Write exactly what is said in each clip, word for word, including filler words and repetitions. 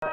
Eh,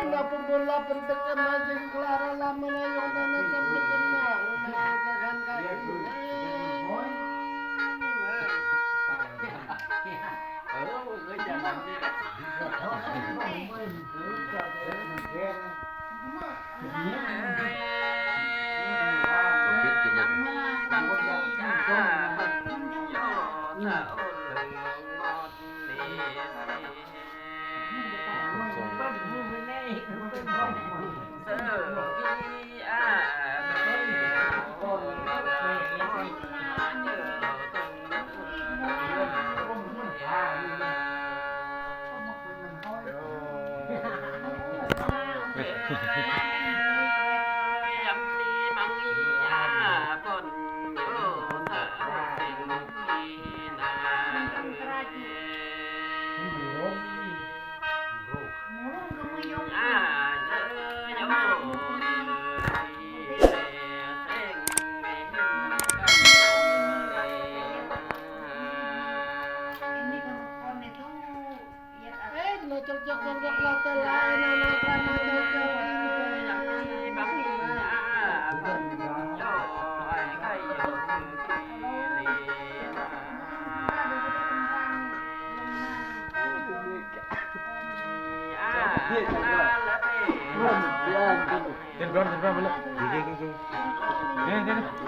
ngapa bola pentek sama aja Clara lama na yang mana sampai kena. Telepon, telepon, belum. Oke, oke, oke. Ini, ini, ini.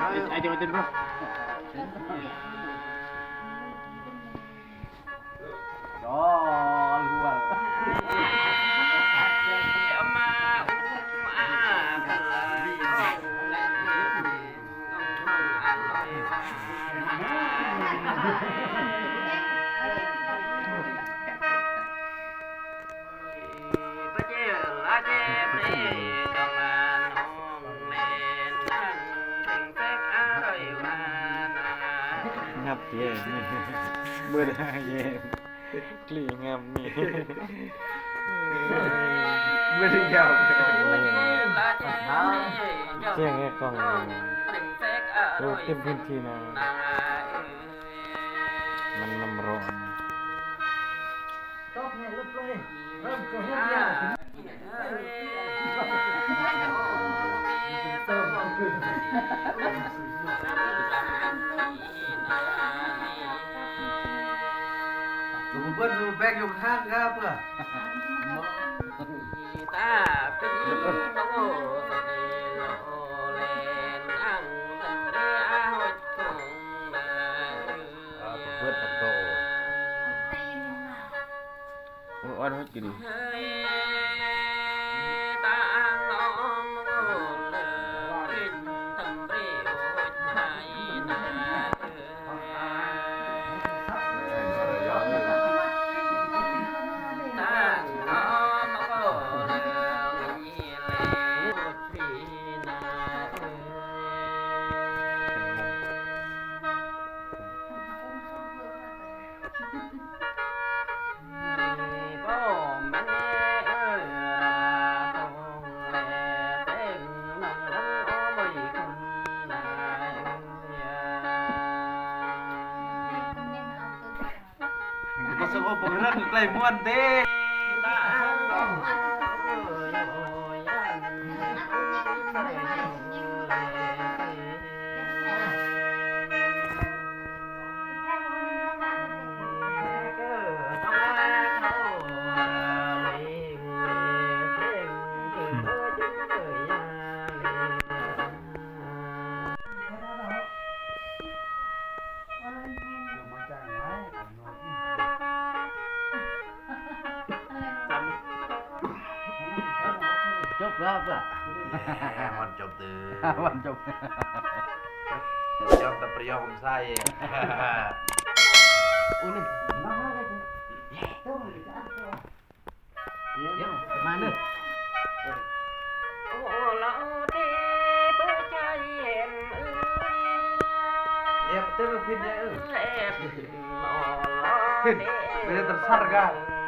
Ayo, coba telepon. Ngap ya. Ber ya. Kli ngam ni. Beri jawab. Ceng ya kong. Rutin pintina. Menem ro. Lumban, lumban, yung hang apa? Apa buat tak tahu? Ủa, ôn hết kì đi. Masuk apa gerak ke Kliwon deh. Cop lah, Pak. Eh, mon cop tuh. Mon cop. Cop tak priok saya. Ini. Iya, mana? Ya, betul, Vin, ya, eh. Vin, bisa tersar, kan?